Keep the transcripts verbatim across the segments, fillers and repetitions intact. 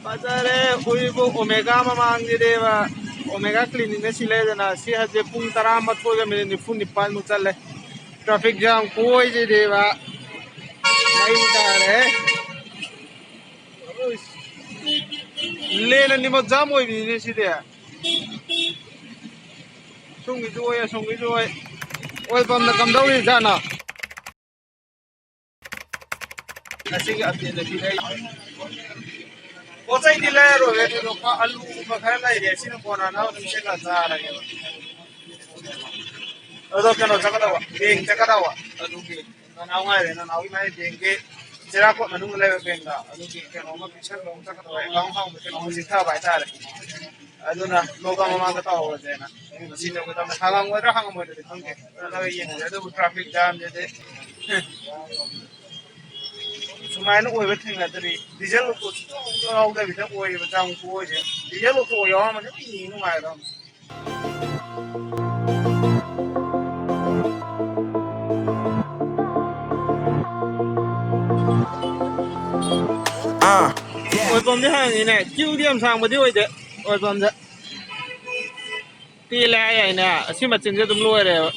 ꯐꯖꯔꯦ꯫ ꯎꯔꯤꯄꯣꯛ ꯑꯣꯃꯦꯒꯥ ꯃꯃꯥꯡꯁꯤꯗꯤꯕ, ꯑꯣꯃꯦꯒꯥ ꯀ꯭ꯂꯤꯅꯤꯛꯅ ꯁꯤ ꯂꯩꯗꯅ, ꯁꯤ ꯍꯧꯖꯤꯛ ꯄꯨꯡ ꯇꯔꯥꯃꯥꯊꯣꯏꯒ ꯃꯤꯅꯤꯠ ꯅꯤꯐꯨ ꯅꯤꯄꯥꯟꯃꯨꯛ ꯆꯠꯂꯦ꯫ ꯇ꯭ꯔꯥꯐꯤꯛ ꯖꯥꯝ ꯈꯨꯑꯣꯏꯁꯤꯗꯤꯕ꯫ ꯃꯩ ꯇꯥꯔꯦ꯫ ꯂꯦꯟ ꯑꯅꯤꯃꯛ ꯖꯥꯝ ꯑꯣꯏꯕꯤꯅꯤꯅꯦ ꯁꯤꯗꯤ꯫ ꯁꯣꯝꯒꯤꯁꯨ ꯑꯣꯏ, ꯑꯁꯣꯝꯒꯤꯁꯨ ꯑꯣꯏ꯫ ꯑꯣꯏꯜ ꯄꯝꯅ ꯀꯝꯗꯧꯔꯤꯖꯥꯠꯅꯣ? ꯉꯁꯤꯒꯤ ꯑꯞꯗꯦꯠ ꯑꯁꯤ ꯂꯩ꯫ ꯄꯣꯠ ꯆꯩꯗꯤ ꯂꯩꯔꯔꯣꯏꯒꯦ, ꯊꯣꯏꯗꯣꯛꯄ ꯑꯂꯨꯒꯨꯝꯕ ꯈꯔ ꯂꯩꯔꯦ, ꯑꯁꯤꯅ ꯀꯣꯟꯅꯅꯕ ꯑꯗꯨꯝ ꯁꯦꯠꯂ ꯆꯥꯔꯒꯦꯕ꯫ ꯑꯗꯣ ꯀꯩꯅꯣ ꯆꯠꯀꯗꯧꯕ, ꯕꯦꯡ ꯆꯠꯀꯗꯧꯕ꯫ ꯑꯗꯨꯒꯤ ꯅꯅꯥꯎ ꯉꯥꯏꯔꯦ, ꯅꯅꯥꯎꯒꯤ ꯃꯥꯏ ꯕꯦꯡꯒꯤ ꯆꯤꯔꯥꯀꯣꯠ ꯃꯅꯨꯡꯗ ꯂꯩꯕ ꯕꯦꯡꯗ꯫ ꯑꯗꯨꯒꯤ ꯀꯩꯅꯣꯝꯃ ꯄꯤꯁꯟꯕ ꯑꯃ ꯆꯠꯀꯗꯧꯕ, ꯑꯦꯀꯥꯎꯟ ꯍꯥꯡꯕ ꯀꯩꯅꯣꯝꯃ ꯆꯤꯛꯊꯕ ꯍꯥꯏꯇꯥꯔꯦ꯫ ꯑꯗꯨꯅ ꯂꯣꯛꯗꯥꯎꯟ ꯃꯃꯥꯡꯗ ꯇꯧꯍꯧꯔꯁꯦꯅ ꯉꯁꯤ ꯇꯧꯒꯦ ꯇꯧꯕꯅꯦ꯫ ꯍꯥꯡꯉꯝꯒꯗ꯭ꯔꯥ ꯍꯥꯡꯉꯝꯃꯣꯏꯗ꯭ꯔꯗꯤ ꯈꯪꯗꯦ꯫ ꯆꯠꯂꯒ ꯌꯦꯡꯉꯁꯦ꯫ ꯑꯗꯨꯕꯨ ꯇ꯭ꯔꯥꯐꯤꯛ ꯖꯥꯝꯁꯤꯗꯤ ꯁꯨꯃꯥꯏꯅ ꯑꯣꯏꯕ ꯊꯦꯡꯅꯗ꯭ꯔꯤ꯫ ꯗꯤꯖꯜ ꯂꯧꯊꯣꯛ ꯁꯨꯡꯌꯥꯎ ꯌꯥꯎꯗꯕꯤꯗ ꯑꯣꯏꯌꯦꯕ ꯖꯥꯝ ꯈꯨꯑꯣꯏꯁꯦ꯫ ꯗꯤꯖꯜ ꯂꯧꯊꯣꯛꯑ ꯌꯥꯎꯔꯝꯃꯗꯤ ꯌꯥꯝ ꯌꯦꯡ ꯅꯨꯡꯉꯥꯏꯒꯗꯕꯅꯤ꯫ ꯑꯥ꯫ ꯑꯣꯏꯜ ꯄꯝꯗꯤ ꯍꯥꯡꯉꯤꯅꯦ, ꯀ꯭ꯌꯨꯗꯤ ꯌꯥꯝ ꯁꯥꯡꯕꯗꯤ ꯑꯣꯏꯗꯦ ꯑꯣꯏꯜ ꯄꯝꯗ꯫ ꯇꯦꯜꯂꯦ ꯍꯥꯏ ꯌꯥꯏꯅꯦ, ꯑꯁꯤ ꯃꯆꯤꯟꯁꯦ ꯑꯗꯨꯝ ꯂꯣꯏꯔꯦꯕ꯫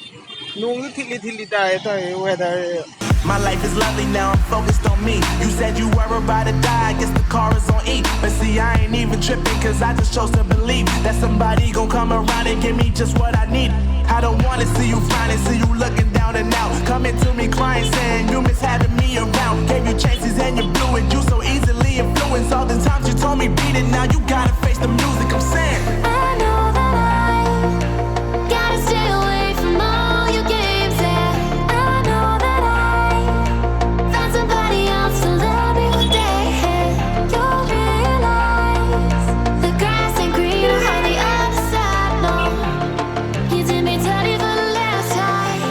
ꯅꯣꯡꯁꯨ ꯊꯤꯠꯂꯤ ꯊꯤꯠꯂꯤ ꯇꯥꯏꯌꯦ ꯇꯧꯔꯤꯁꯦ, ꯋꯦꯗꯔꯁꯦ꯫ My life is lovely now, I'm focused on me. You said you were about to die, I guess the car is on E. But see, I ain't even tripping, cause I just chose to believe that somebody gon' come around and give me just what I need. I don't wanna see you frowning, see you looking down and out. Coming to me crying, saying you miss having me around. Gave you chances and you blew it, you so easily influenced. All the times you told me beat it, now you gotta face the music, I'm saying. I know that I gotta stay away from all your games, yeah. I know that I found somebody else to love me one day, yeah. You'll realize the grass ain't greener on the other side, no. You did me dirty for the last time.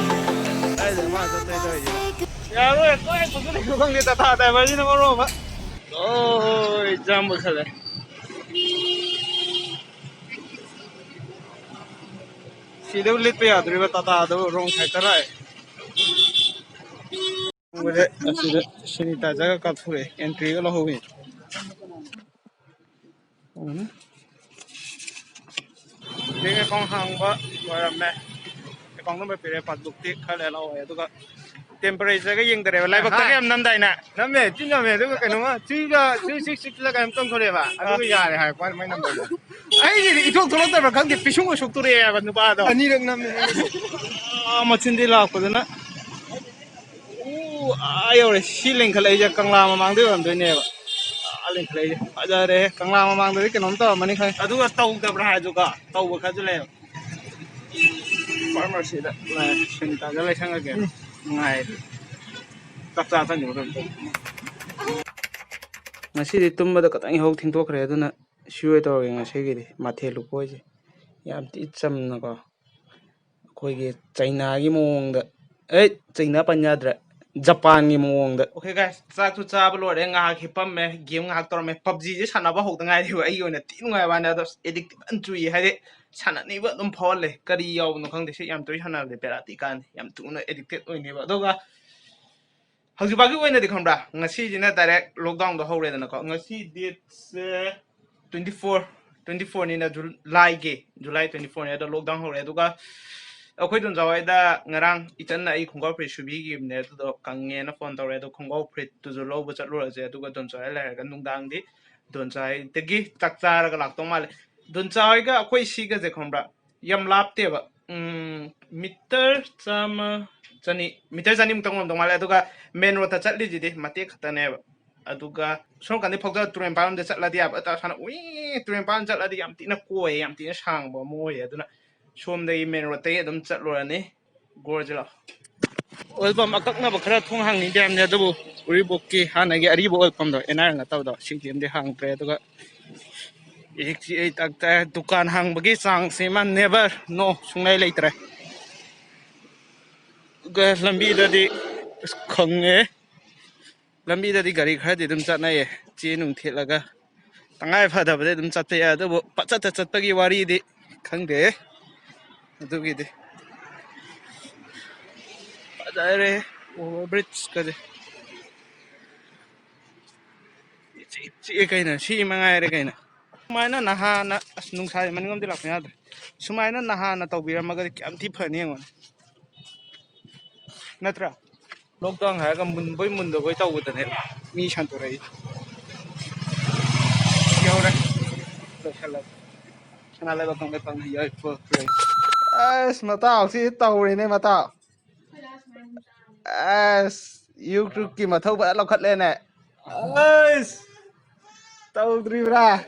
ꯌꯥꯔꯣꯏ, ꯀꯣꯏ ꯄꯨꯈꯠꯂꯤꯅꯣ ꯈꯪꯗꯦ, ꯇꯥꯇꯥ ꯗ꯭ꯔꯥꯏꯚꯔꯁꯤꯅ ꯃꯔꯣꯟ ꯑꯃ꯫ ꯂꯣꯏ jam ꯑꯣꯏꯈꯠꯂꯦ꯫ ꯁꯤꯗꯕꯨ ꯂꯤꯠꯄ ꯌꯥꯗꯣꯔꯤꯕ ꯇꯥꯇꯥꯗꯨ wrong side ꯇ ꯂꯥꯛꯑꯦ꯫ ꯑꯁꯤꯗ ꯁꯦꯅꯤꯇꯥꯏꯖꯔꯒ ꯀꯥꯞꯊꯣꯔꯛꯑꯦ, ꯑꯦꯟꯇ꯭ꯔꯤꯒ ꯂꯧꯍꯧꯋꯤ꯫ ꯕꯦꯡ ꯑꯦꯀꯥꯎꯟ ꯍꯥꯡꯕ ꯂꯣꯏꯔꯝꯃꯦ꯫ ꯑꯦꯀꯥꯎꯟ ꯅꯝꯕꯔ ꯄꯤꯔꯦ, ꯄꯥꯁꯕꯨꯛꯇꯤ ꯈꯔ ꯂꯩꯔ ꯂꯥꯛꯑꯣ ꯍꯥꯏ꯫ ꯑꯗꯨꯒ ꯇꯦꯝꯄꯔꯦꯆꯔꯒ ꯌꯦꯡꯗꯔꯦꯕ, ꯂꯥꯏꯕꯛꯇꯒ ꯑꯍꯥ꯫ ꯌꯥꯝ ꯅꯝꯗꯥꯏꯅꯦ꯫ ꯅꯝꯃꯦ, ꯊꯤ ꯅꯝꯃꯦ꯫ ꯑꯗꯨꯒ ꯀꯩꯅꯣꯃ three ꯒ three six six ꯂ ꯀꯩꯅꯣꯝ ꯇꯧꯊꯣꯔꯛꯑꯦꯕ꯫ ꯑꯗꯨꯒ ꯑꯥ꯫ ꯌꯥꯔꯦ ꯍꯥꯏꯔꯛꯄ ꯋꯥꯅꯤ ꯃꯥꯏ ꯅꯝꯕꯔꯗꯣ꯫ ꯑꯩꯁꯤꯗꯤ ꯏꯊꯣꯛ ꯊꯣꯛꯂꯛꯇꯕ꯭ꯔꯥ ꯈꯪꯗꯦ, ꯄꯤꯁꯨꯡꯒ ꯁꯨꯛꯇꯣꯔꯛꯑꯦꯕ ꯅꯨꯄꯥꯗꯣ꯫ ꯑꯅꯤꯔꯛ ꯅꯝꯃꯦ꯫ ꯑꯥ, ꯃꯆꯤꯟꯗꯤ ꯂꯥꯛꯄꯗꯨꯅ꯫ ꯎ, ꯑꯥ ꯌꯧꯔꯦ꯫ ꯁꯤ ꯂꯦꯡꯈꯠꯂꯛꯏꯁꯦ ꯀꯪꯂꯥ ꯃꯃꯥꯡꯗ ꯑꯣꯏꯔꯝꯗꯣꯏꯅꯦꯕ꯫ ꯑꯥ ꯂꯦꯡꯈꯠꯂꯛꯏꯁꯦ ꯐꯖꯔꯦ꯫ ꯀꯪꯂꯥ ꯃꯃꯥꯡꯗꯗꯤ ꯀꯩꯅꯣꯝ ꯇꯧꯔꯝꯃꯅꯤ ꯈꯪꯉꯦ꯫ ꯑꯗꯨꯒ ꯇꯧꯗꯕ꯭ꯔꯥ ꯍꯥꯏꯗꯨꯒ ꯇꯧꯕ ꯈꯔꯁꯨ ꯂꯩꯌꯦꯕ꯫ ꯐꯥꯔꯃꯥꯁꯤꯗ ꯂꯥꯛꯑꯦ, ꯁꯦꯅꯤꯇꯥꯏꯖꯔ ꯂꯩꯁꯟꯈ꯭ꯔꯒꯦ꯫ ꯎꯝ꯫ ꯅꯨꯡꯉꯥꯏ꯫ ꯆꯥꯛ ꯆꯥ ꯆꯪꯉꯤꯕ ꯀꯩꯅꯣ ꯇꯧꯋꯦ꯫ ꯉꯁꯤꯗꯤ ꯇꯨꯝꯕꯗ ꯈꯤꯇꯪ ꯏꯍꯧ ꯊꯦꯡꯗꯣꯛꯈ꯭ꯔꯦ, ꯑꯗꯨꯅ ꯁꯤ ꯑꯣꯏ ꯇꯧꯔꯒꯦ ꯉꯁꯤꯒꯤꯗꯤ꯫ ꯃꯊꯦꯜ ꯂꯨꯀꯣꯏꯁꯦ ꯌꯥꯝ ꯊꯤ ꯆꯝꯅꯀꯣ, ꯑꯩꯈꯣꯏꯒꯤ ꯆꯩꯅꯥꯒꯤ ꯃꯑꯣꯡꯗ, ꯑꯦ, ꯆꯩꯅꯥ ꯄꯟ ꯌꯥꯗ꯭ꯔꯦ, ꯖꯄꯥꯟꯒꯤ ꯃꯑꯣꯡꯗ꯫ Okay guys, ꯆꯥꯛꯁꯨ ꯆꯥꯕ ꯂꯣꯏꯔꯦ, ꯉꯥꯏꯍꯥꯛ ꯍꯤꯞꯄꯝꯃꯦ, ꯒꯦꯝ ꯉꯥꯏꯍꯥꯛ ꯇꯧꯔꯝꯃꯦ꯫ ꯄꯞꯖꯤꯁꯦ ꯁꯥꯟꯅꯕ ꯍꯧꯗ ꯉꯥꯏꯔꯤꯕ ꯑꯩꯒꯤ ꯑꯣꯏꯅ ꯊꯤ ꯅꯨꯡꯉꯥꯏꯕ ꯋꯥꯅꯤ꯫ ꯑꯗꯣ ꯑꯦꯗꯤꯛꯇꯤ ꯐꯖꯅ ꯆꯨꯏ, ꯍꯥꯏꯗꯤ ꯁꯥꯟꯅꯅꯤꯡꯕ ꯑꯗꯨꯝ ꯐꯥꯎꯍꯜꯂꯦ꯫ ꯀꯔꯤ ꯌꯥꯎꯕꯅꯣ ꯈꯪꯗꯦ, ꯁꯤ ꯌꯥꯝ ꯇꯣꯏꯅ ꯁꯥꯟꯅꯕꯗꯤ ꯕꯦꯔꯥ ꯊꯤ ꯀꯥꯟꯅꯤ, ꯌꯥꯝ ꯊꯨꯅ ꯑꯦꯗꯤꯛꯇꯦꯠ ꯑꯣꯏꯅꯦꯕ꯫ ꯑꯗꯨꯒ ꯍꯧꯖꯤꯛ ꯐꯥꯎꯒꯤ ꯑꯣꯏꯅꯗꯤ ꯈꯪꯕ꯭ꯔꯥ, ꯉꯁꯤꯁꯤꯅ ꯗꯥꯏꯔꯦꯛ ꯂꯣꯛꯗꯥꯎꯟꯗꯣ ꯍꯧꯔꯦꯗꯅꯀꯣ꯫ ꯉꯁꯤ ꯗꯦꯠꯁꯦ twenty four, twenty four ꯅꯤꯅ, ꯖꯨꯂꯥꯏꯒꯤ, ꯖꯨꯂꯥꯏ twenty four ꯅꯤ, ꯑꯗꯣ ꯂꯣꯛꯗꯥꯎꯟ ꯍꯧꯔꯦ꯫ ꯑꯗꯨꯒ ꯑꯩꯈꯣꯏ ꯗꯣꯟꯆꯥ ꯍꯣꯏꯗ ꯉꯔꯥꯡ ꯏꯆꯟꯅ ꯑꯩ ꯈꯣꯡꯒ꯭ꯔꯥꯎ ꯐꯨꯔꯤꯠ ꯁꯨꯕꯤꯈꯤꯕꯅꯦ, ꯑꯗꯨꯗꯣ ꯀꯪꯉꯦꯅ ꯐꯣꯟ ꯇꯧꯔꯦ꯫ ꯑꯗꯣ ꯈꯣꯡꯒ꯭ꯔꯥꯎ ꯐꯨꯔꯤꯠꯇꯨꯁꯨ ꯂꯧꯕ ꯆꯠꯂꯨꯔꯁꯦ, ꯑꯗꯨꯒ ꯗꯣꯟꯆꯥ ꯍꯣꯏ ꯂꯩꯔꯒ ꯅꯨꯡꯗꯥꯡꯗꯤ ꯗꯣꯟꯆꯥ ꯍꯣꯏꯗꯒꯤ ꯆꯥꯛ ꯆꯥꯔꯒ ꯂꯥꯛꯇꯧ ꯃꯥꯜꯂꯦ꯫ ꯗꯣꯟꯆꯥ ꯍꯣꯏꯒ ꯑꯩꯈꯣꯏ ꯁꯤꯒꯁꯦ ꯈꯪꯕ꯭ꯔꯥ, ꯌꯥꯝ ꯂꯥꯞꯇꯦꯕ꯫ ꯎꯝ, ꯃꯤꯇꯔ ꯆꯥꯝꯃ, ꯆꯅꯤ, ꯃꯤꯇꯔ ꯆꯅꯤꯃꯨꯛꯇꯪ ꯑꯣꯏꯔꯝꯗꯧ ꯃꯥꯜꯂꯦ꯫ ꯑꯗꯨꯒ ꯃꯦꯟ ꯔꯣꯗꯇ ꯆꯠꯂꯤꯁꯤꯗꯤ ꯃꯇꯦꯛ ꯈꯛꯇꯅꯦꯕ꯫ ꯑꯗꯨꯒ ꯁꯣꯝ ꯀꯥꯟꯗ ꯐꯥꯎꯗ ꯇꯨꯔꯦꯟ ꯃꯄꯥꯟ ꯂꯣꯝꯗ ꯆꯠꯂꯗꯤ ꯌꯥꯕ, ꯑꯗ ꯁꯥꯟꯅ ꯎꯏ, ꯇꯨꯔꯦꯟ ꯃꯄꯥꯟ ꯆꯠꯂꯗꯤ ꯌꯥꯝ ꯊꯤꯅ ꯀꯣꯏꯌꯦ, ꯌꯥꯝ ꯊꯤꯅ ꯁꯥꯡꯕ ꯑꯃ ꯑꯣꯏꯌꯦ꯫ ꯑꯗꯨꯅ ꯁꯣꯝꯗꯒꯤ ꯃꯦꯟ ꯔꯣꯗꯇꯒꯤ ꯑꯗꯨꯝ ꯆꯠꯂꯨꯔꯅꯤ꯫ ꯒꯣꯔꯁꯦ ꯂꯥꯛꯑꯣ꯫ ꯑꯣꯏꯜ ꯄꯝ ꯑꯀꯛꯅꯕ ꯈꯔ ꯊꯣꯡ ꯍꯥꯡꯅꯤꯡꯗꯦ ꯍꯥꯏꯕꯅꯦ, ꯑꯗꯨꯕꯨ ꯎꯔꯤꯄꯣꯛꯀꯤ ꯍꯥꯟꯅꯒꯤ ꯑꯔꯤꯕ ꯑꯣꯏꯜ ꯄꯝꯗꯣ, ꯑꯦꯟ ꯑꯥꯔ ꯅꯠꯇꯕꯗꯣ, ꯁꯤꯒꯤꯗꯤ ꯑꯝꯗꯤ ꯍꯥꯡꯗ꯭ꯔꯦ꯫ ꯑꯗꯨꯒ ꯏꯍꯤꯛ ꯆꯤꯛꯑꯦ, ꯇꯥꯛ ꯇꯥꯛꯑꯦ꯫ ꯗꯨꯀꯥꯟ ꯍꯥꯡꯕꯒꯤ ꯆꯥꯡꯁꯤ ꯃꯥ never, no, ꯁꯨꯡꯂꯩ ꯂꯩꯇ꯭ꯔꯦ꯫ ꯑꯗꯨꯒ ꯂꯝꯕꯤꯗꯗꯤ ꯑꯁ ꯈꯪꯉꯦ꯫ ꯂꯝꯕꯤꯗꯗꯤ ꯒꯥꯔꯤ ꯈꯔꯗꯤ ꯑꯗꯨꯝ ꯆꯠꯅꯩꯌꯦ, ꯆꯦ ꯅꯨꯡ ꯊꯦꯠꯂꯒ꯫ ꯇꯉꯥꯏ ꯐꯗꯕꯗꯤ ꯑꯗꯨꯝ ꯆꯠꯄ ꯌꯥꯏ, ꯑꯗꯨꯕꯨ ꯄꯠꯆꯠꯇ ꯆꯠꯄꯒꯤ ꯋꯥꯔꯤꯗꯤ ꯈꯪꯗꯦ꯫ ꯑꯗꯨꯒꯤꯗꯤ ꯐꯖꯔꯦ, ꯑꯣꯚꯔ ꯕ꯭ꯔꯤꯖꯀꯁꯦ꯫ ꯏꯆꯤꯛ ꯆꯤꯛꯑꯦ ꯀꯩꯅꯣ, ꯁꯤ ꯃꯉꯥꯏꯔꯦ ꯀꯩꯅꯣ꯫ ꯁꯨꯃꯥꯏꯅ ꯅꯍꯥꯟꯅ, ꯑꯁ, ꯅꯨꯡꯁꯥꯁꯦ ꯃꯅꯤꯡꯂꯣꯝꯗꯤ ꯂꯥꯛꯄ ꯌꯥꯗ꯭ꯔꯦ꯫ ꯁꯨꯃꯥꯏꯅ ꯅꯍꯥꯟꯅ ꯇꯧꯕꯤꯔꯝꯃꯒꯗꯤ ꯀꯌꯥꯝ ꯊꯤ ꯐꯅꯤ ꯌꯦꯡꯉꯣꯅꯦ, ꯅꯠꯇ꯭ꯔꯥ? ꯂꯣꯛꯗꯥꯎꯟ ꯍꯥꯏꯔꯒ ꯃꯨꯟꯕꯣꯏ ꯃꯨꯟꯗꯕꯣꯏ ꯇꯧꯕꯗꯅꯦꯕ ꯃꯤ ꯁꯟꯇꯣꯔꯛꯏ꯫ ꯌꯧꯔꯦ꯫ ꯂꯣꯏꯁꯜꯂꯦ꯫ ꯁꯅꯥ ꯂꯩꯕꯥꯛ ꯀꯪꯂꯩꯄꯥꯛꯅ ꯌꯥꯏꯐꯈ꯭ꯔꯦ꯫ ꯑꯁ, ꯃꯇꯥꯎꯁꯤ ꯇꯧꯔꯦꯅꯦ, ꯃꯇꯥꯎ꯫ ꯑꯁ, ꯌꯨꯇ꯭ꯌꯨꯕꯀꯤ ꯃꯊꯧ ꯐꯖ ꯂꯧꯈꯠꯂꯦꯅꯦ꯫ ꯑꯁ, ꯇꯧꯗ꯭ꯔꯤꯕ꯭ꯔꯥ?